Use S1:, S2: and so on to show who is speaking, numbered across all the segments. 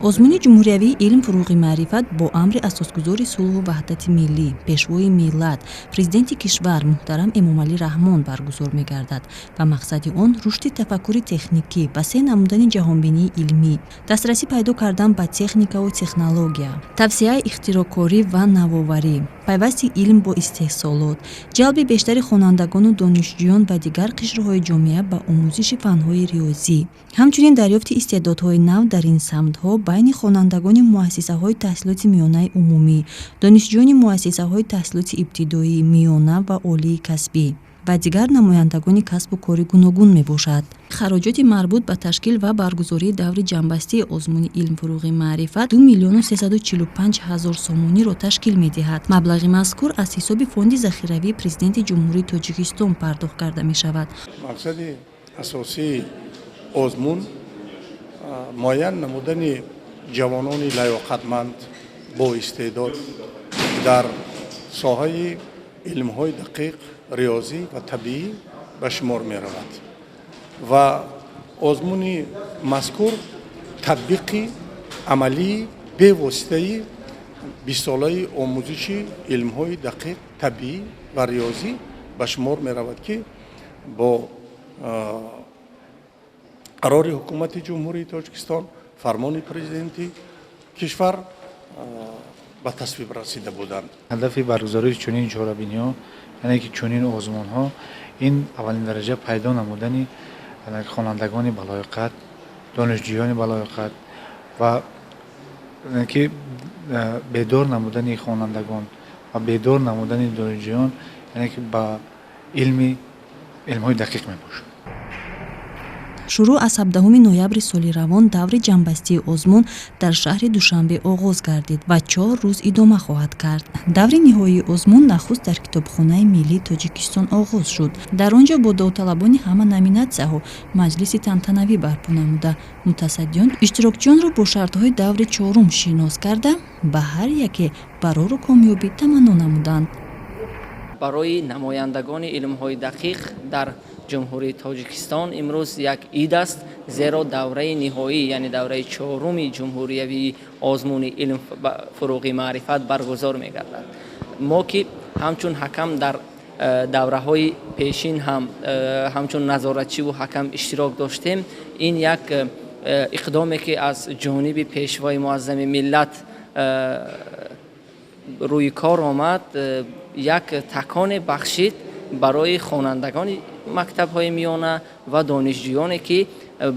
S1: Озмуни ҷумҳуриявии «Илм фурӯғи маърифат» бо амри Асосгузори сулҳу ваҳдати миллӣ, Пешвои миллат, Президенти кишвар муҳтарам Эмомалӣ Раҳмон баргузор мегардад ва мақсади он рушди тафаккури техникӣ, васеъ намудани ҷаҳонбинии илмӣ, дастрасӣ пайдо кардан ба техникаву технология, тавсеаи ихтироъкорӣ ва навоварӣ, пайвасти илм бо истеҳсолот, ҷалби бештари хонандагону донишҷӯён ва дигар қишрҳои ҷомеа ба омӯзиши фанҳои риёзӣ, ҳамчунин дарёфти истеъдодҳои нав дар ин самтҳо байни хонандагони муассисаҳои таҳсилоти миёнаи умумӣ, донишҷӯёни муассисаҳои таҳсилоти ибтидоӣ, миёна ва олии касбӣ ва дигар намояндагони касбу кори гуногун мебошад. Хароҷоти марбут ба ташкил ва баргузории даври ҷамъбастии озмуни «Илм фурӯғи маърифат» 2 345 000 сомониро ташкил медиҳад. Маблағи мазкур аз ҳисоби Фонди захиравии Президенти Ҷумҳурии Тоҷикистон пардохт карда мешавад.
S2: Мақсади асосии озмун муайян намудани ҷавонони лаёқатманд, боистеъдод дар соҳаи илмҳои дақиқ, риёзӣ ва табиӣ ба шумор меравад ва озмуни мазкур татбиқи амалии бевоситаи бистсолаи омӯзиши илмҳои дақиқ, табиӣ ва риёзӣ ба шумор меравад, ки бо қарори Ҳукумати Ҷумҳурии Тоҷикистон, фармони Президенти кишвар ба тасвиб расида буданд.
S3: Ҳадафи баргузории чунин чорабиниҳо, яъне ки чунин озмунҳо, ин аввалин дараҷа пайдо намудани хонандагони балоиқат, донишҷӯёни балоиқат ва ки бедор намудани хонандагон ва бедор намудани донишҷӯён, яъне ки ба илмҳои дақиқ мебошад.
S1: Шурӯъ аз 17 ноябри соли равон даври ҷамъбастии озмун дар шаҳри Душанбе оғоз гардид ва 4 рӯз идома хоҳад кард. Даври ниҳоии озмун нахуст дар Китобхонаи миллии Тоҷикистон оғоз шуд. Дар он ҷо бо довталабони ҳама номинатсияҳо маҷлиси тантанавӣ барпо намуда, мутасаддиён иштирокчиёнро бо шартҳои даври чорум шинос карда, ба ҳар яке барору комёбӣ таманно намуданд.
S4: Барои намояндагони илмҳои дақиқ дар Ҷумҳурии Тоҷикистон имрӯз як ид аст, зеро давраи ниҳоӣ, яъне давраи чоруми ҷумҳуриявии озмуни «Илм фурӯғи маърифат» баргузор мегардад. Мо ки ҳамчун ҳакам дар давраҳои пешин ҳам ҳамчун назоратчиву ҳакам иштирок доштем, ин як иқдоме ки аз ҷониби Пешвои муаззами миллат рӯи кор омад, як таконе бахшид барои хонандагони мактабҳои миёна ва донишҷӯёне, ки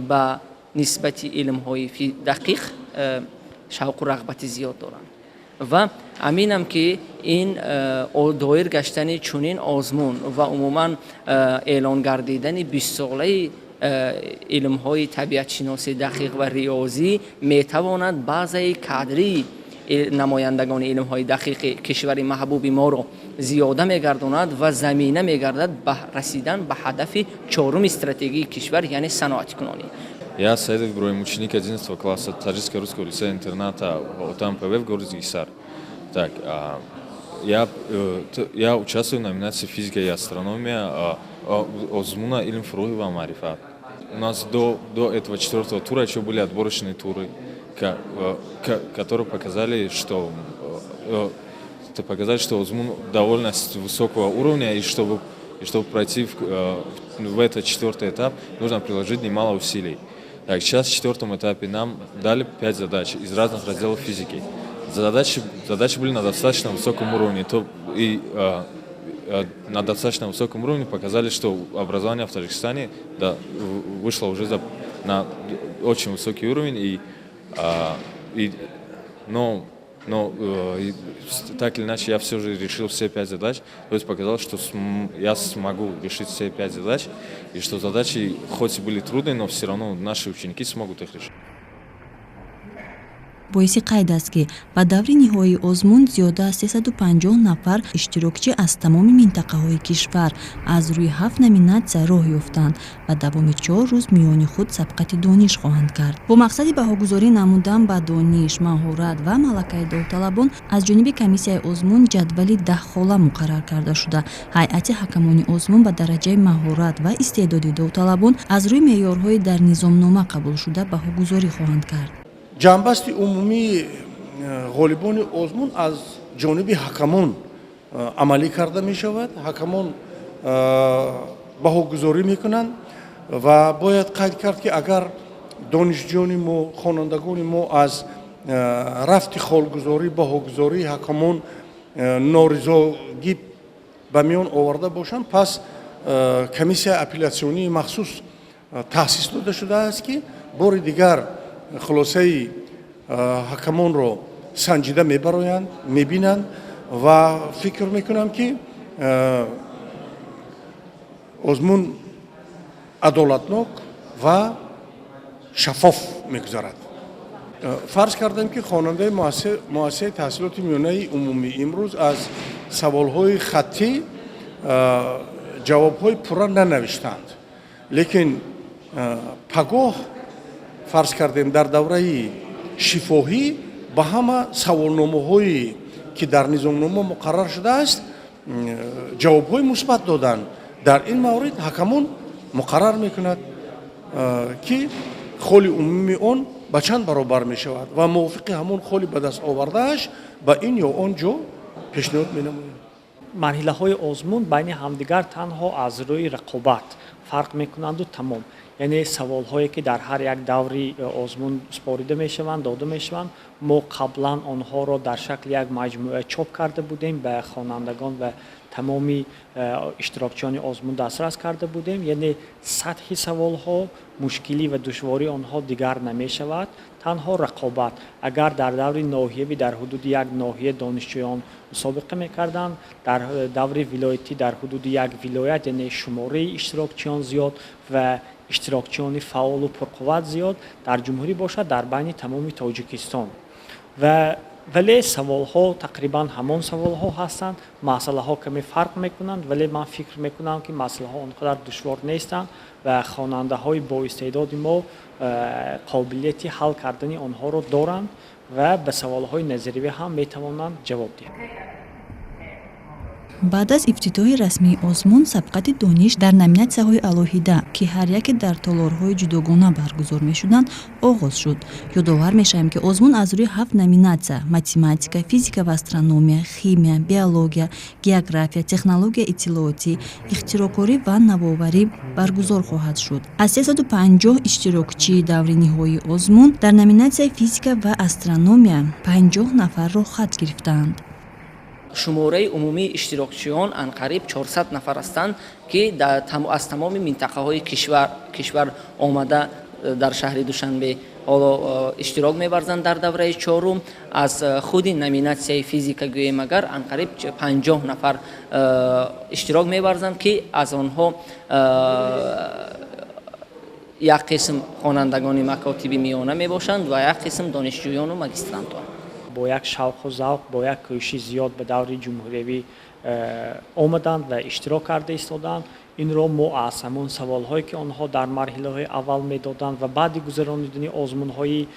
S4: ба нисбати илмҳои дақиқ шавқу рағбати зиёд доранд, ва аминам, ки ин доир гаштани чунин озмун ва умуман эълон гардидани бистсолаи илмҳои табиатшиносӣ дақиқ ва риёзӣ метавонад базаи кадрии намояндагони илмҳои дақиқи кишвари маҳбуби моро зиёда мегардонад ва замина мегардад ба расидан ба ҳадафи чоруми стратегии кишвар, яъне саноатикунонӣ.
S5: Я Саидов Иброим, ученик 11 класса Таджикско-русского лицея-интерната ОТАМ ПВ в городе Гисар. Так, я участвую в номинации «Физика и астрономия» озмуна «Илм фурӯғи ва маърифат». У нас до этого четвертого тура еще были отборочные туры, которые показали, что озмун довольно высокого уровня, и чтобы пройти в этот четвертый этап, нужно приложить немало усилий. Так, сейчас в четвертом этапе нам дали пять задач из разных разделов физики. Задачи были на достаточно высоком уровне, то и на достаточно высоком уровне показали, что образование в Таджикистане, да, вышло уже на очень высокий уровень, и, но так или иначе я все же решил все пять задач, то есть показал, что я смогу решить все пять задач, и что задачи хоть и были трудные, но все равно наши ученики смогут их решить.
S1: Боиси қайд аст, ки ба даври ниҳоии озмун зиёда аз 350 нафар иштирокчӣ аз тамоми минтақаҳои кишвар аз рӯи ҳафт номинатсия роҳ ёфтанд ва давоми 4 рӯз миёни худ сабқати дониш хоҳанд кард. Бо мақсади баҳогузорӣ намудан ба дониш, маҳорат ва малакаи довталабон аз ҷониби комиссияи озмун ҷадвали даҳхола муқаррар карда шуда, ҳайати ҳакамони озмун ба дараҷаи маҳорат ва истеъдоди довталабон аз рӯи меъёрҳои дар низомнома қабулшуда баҳогузорӣ хоҳанд кард.
S2: Ҷамъбасти умумии ғолибони озмун аз ҷониби ҳакамон амалӣ карда мешавад. Ҳакамон баҳогузорӣ мекунанд ва бояд қайд кард, ки агар донишҷӯёни мо, хонандагони мо аз рафти холгузорӣ, баҳогузории ҳакамон норизогӣ ба миён оварда бошанд, пас комиссияи апелляционии махсус таъсис дода шудааст, ки бори дигар хулосаи ҳакамонро санҷида мебароянд, мебинанд ва фикр мекунам, ки озмун адолатнок ва шаффоф мегузарад. Фарз кардем, ки хонандаи муассисаи таҳсилоти миёнаи умумӣ имрӯз аз саволҳои хаттӣ ҷавобҳои пурра нанавиштанд, лекин пагоҳ, фарз кардем, дар давраи шифоҳӣ ба ҳама саволномаҳое, ки дар низомнома муқаррар шудааст, ҷавобҳои мусбат доданд. Дар ин маврид ҳакамон муқаррар мекунад, ки холи умумии он ба чанд баробар мешавад ва мувофиқи ҳамон холи ба даст овардааш ба ин ё он ҷо пешниҳод менамояд.
S6: Марҳилаҳои озмун байни ҳамдигар танҳо аз рӯи рақобат фарқ мекунанду тамом. Яъне саволҳое, ки дар ҳар як даври озмун супорида мешаванд, дода мешаванд, мо қаблан онҳоро дар шакли як маҷмӯа чоп карда будем, ба хонандагон ва тамоми иштирокчиёни озмун дастрас карда будем. Яъне сатҳи саволҳо, мушкилӣ ва душвории онҳо дигар намешавад, танҳо рақобат. Агар дар даври ноҳиявӣ дар ҳудуди як ноҳия донишҷӯён мусобиқа мекарданд, дар даври вилоятӣ дар ҳудуди як вилоят, яъне шумораи иштирокчиён зиёд ва иштирокчиёни фаъолу пурқувват зиёд, дар ҷумҳурӣ бошад, дар байни тамоми Тоҷикистон. Ва вале саволҳо тақрибан ҳамон саволҳо ҳастанд, масъалаҳо каме фарқ мекунанд, вале ман фикр мекунам, ки масъалаҳо он қадар душвор нестанд ва хонандаҳои боистеъдоди мо қобилияти ҳал кардани онҳоро доранд ва ба саволҳои назаривӣ ҳам метавонанд ҷавоб диҳанд.
S1: Баъд аз ифтитоҳи расмии озмун сабқати дониш дар номинатсияҳои алоҳида, ки ҳар яке дар толорҳои ҷудогона баргузор мешуданд, оғоз шуд. Ёдовар мешавем, ки озмун аз рӯи ҳафт номинатсия: математика, физика ва астрономия, химия, биология, география, технологияи иттилоотӣ, ихтироъкорӣ ва навоварӣ баргузор хоҳад шуд. Аз 350 иштирокчии даври ниҳоии озмун дар номинатсияи физика ва астрономия 50 нафарро хат гирифтаанд.
S4: Шумораи умумии иштирокчиён анқариб 400 нафар ҳастанд, ки аз тамоми минтақаҳои кишвар омада дар шаҳри Душанбе ҳоло иштирок меварзанд дар давраи чорум. Аз худи номинатсияи физика гӯем агар, анқариб 50 нафар иштирок меварзанд, ки аз онҳо як қисм хонандагони макотиби миёна мебошанд ва як қисм донишҷӯёну магистрантон.
S6: Бо як шавқу завқ, бо як кӯшиши зиёд ба даври ҷумҳуриявӣ омаданд ва иштирок карда истоданд. Инро мо аз ҳамон саволҳое, ки онҳо дар марҳилаҳои аввал медоданд ва баъди гузаронидани озмунҳои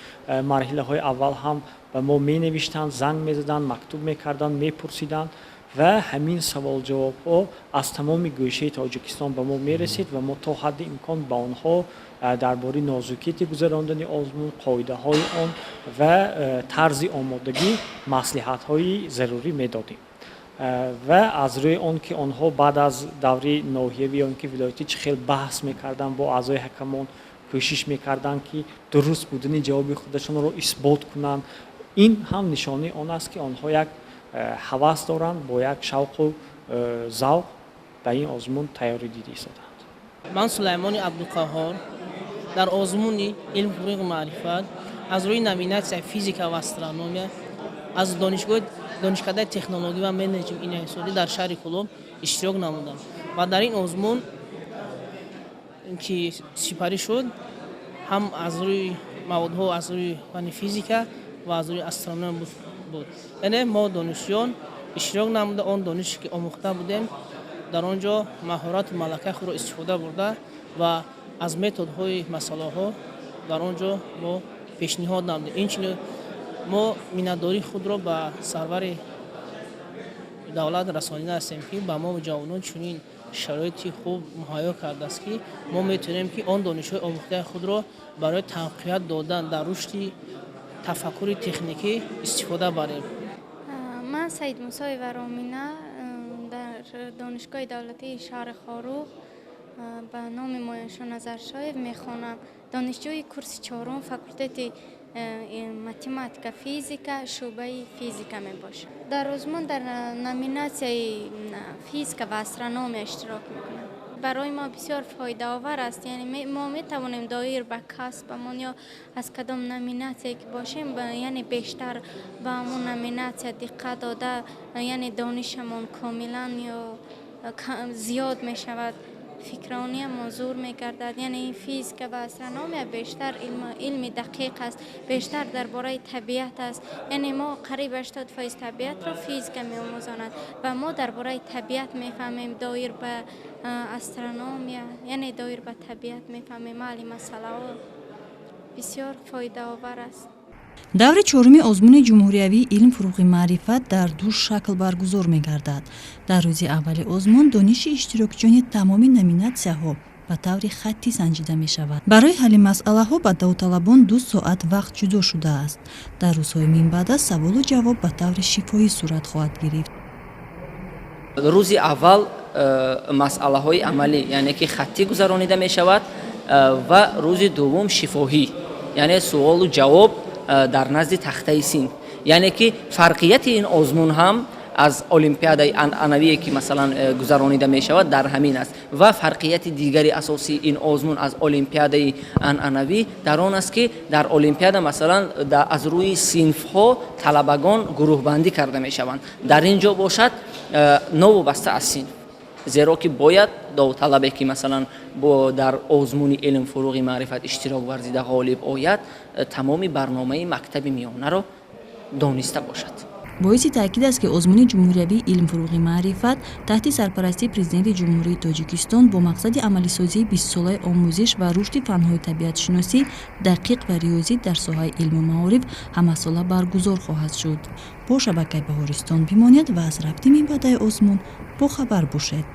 S6: марҳилаҳои аввал ҳам ба мо менавиштанд, занг мезаданд, мактуб мекарданд, мепурсиданд ва ҳамин саволҷавобҳо аз тамоми гӯшаи Тоҷикистон ба мо мерасид ва мо то ҳадди имкон ба онҳо дар бораи нозукияти гузарондани озмун, қоидаҳои он ва тарзи омодагӣ маслиҳатҳои зарурӣ медодем. Ва аз рӯи он ки онҳо баъд аз даври ноҳиявӣ ё ин ки вилоятӣ чӣ хел баҳс мекарданд бо аъзои ҳакамон, кӯшиш мекарданд, ки дуруст будани ҷавоби худашонро исбот кунанд, ин ҳам нишонаи он аст, ки онҳо як ҳавас доранд, бо як шавқу завқ ба ин озмун тайёрӣ дида истоданд.
S7: Ман Сулаймони Абдуқаҳҳор дар озмуни «Илм, фурӯғи маърифат» аз рӯи номинатсияи физика ва астрономия аз донишгоҳи Донишкадаи технология ва менеҷмент инҳисорӣ дар шаҳри Кӯлоб иштирок намудам ва дар ин озмун, ки сипарӣ шуд, ҳам аз рӯи маводҳо, аз рӯи фанни физика ва аз рӯи астрономия буд. Яъне мо донишҷӯён иштирок намуда, он донише, ки омӯхта будем, дар он ҷо маҳорату малакаи худро истифода бурда ва аз методҳои масъалаҳо дар он ҷо мо пешниҳод намудем. Инчунин мо миннатдории худро ба сарвари давлат расонида ҳастем, ки ба мо ҷавонон чунин шароити хуб муҳайё кардааст, ки мо метавонем, ки он донишҳои омӯхтаи худро барои тавқият додан дар рушди Тафаккури техникӣ истифода барем.
S8: Ман Саидмусоева Ромина, дар Донишгоҳи давлатии шаҳри Хоруғ ба номи Мояншо Назаршоев мехонам. Донишҷӯи курси чорум факултети математика, физика, шӯъбаи физика мебошам. Дар озмун дар номинатсияи физика ва астрономия иштирок мекунам. Барои мо бисёр фоидаовар аст, яъне мо метавонем доир ба касбамон ё аз кадом номинатсияе ки бошем, яъне бештар ба ҳамон номинатсия диққат дода, яъне донишамон комилан ё зиёд мешавад, фикрониямон зур мегардад. Яъне ин физика ва астрономия бештар илми дақиқ аст, бештар дар бораи табиат аст. Яъне мо қариб 80% табиатро физика меомӯзонад ва мо дар бораи табиат мефаҳмем, доир ба астрономия, яъне доир ба табиат мефаҳмем. Ҳалли масъалаҳо бисёр фоидаовар аст.
S1: Даври чоруми озмуни ҷумҳуриявии «Илм фурӯғи маърифат» дар ду шакл баргузор мегардад. Дар рӯзи аввали озмун дониши иштирокчиёни тамоми номинатсияҳо ба таври хаттӣ санҷида мешавад. Барои ҳалли масъалаҳо ба довталабон 2 соат вақт ҷудо шудааст. Дар рӯзҳои минбаъда саволу ҷавоб ба таври шифоҳӣ сурат хоҳад гирифт.
S4: Рӯзи аввал масъалаҳои амалӣ, яъне ки хаттӣ гузаронида мешавад ва рӯзи дуввум шифоҳӣ, яъне суолу ҷавоб дар назди тахтаи синф. Яъне ки фарқияти ин озмун ҳам аз олимпиадаи анъанавие, ки масалан гузаронида мешавад, дар ҳамин аст. Ва фарқияти дигари асосии ин озмун аз олимпиадаи анъанавӣ дар он аст, ки дар олимпиада масалан аз рӯи синфҳо талабагон гурӯҳбандӣ карда мешаванд. Дар ин ҷо бошад, новобаста аз синф, зеро ки бояд довталабе, ки масалан дар озмуни «Илм фурӯғи маърифат» иштирок варзида ғолиб ояд, тамоми барномаи мактаби миёнаро дониста бошад.
S1: Боиси таъкид аст, ки озмуни ҷумҳуриявии «Илм фурӯғи маърифат» таҳти сарпарастии Президенти Ҷумҳурии Тоҷикистон бо мақсади амалисозии бистсолаи омӯзиш ва рушди фанҳои табиатшиносӣ, дақиқ ва риёзӣ дар соҳаи илму маориф ҳамасола баргузор хоҳад шуд. Бо шабакаи Баҳористон бимонед ва аз рафти минбаъдаи озмун бохабар бошед.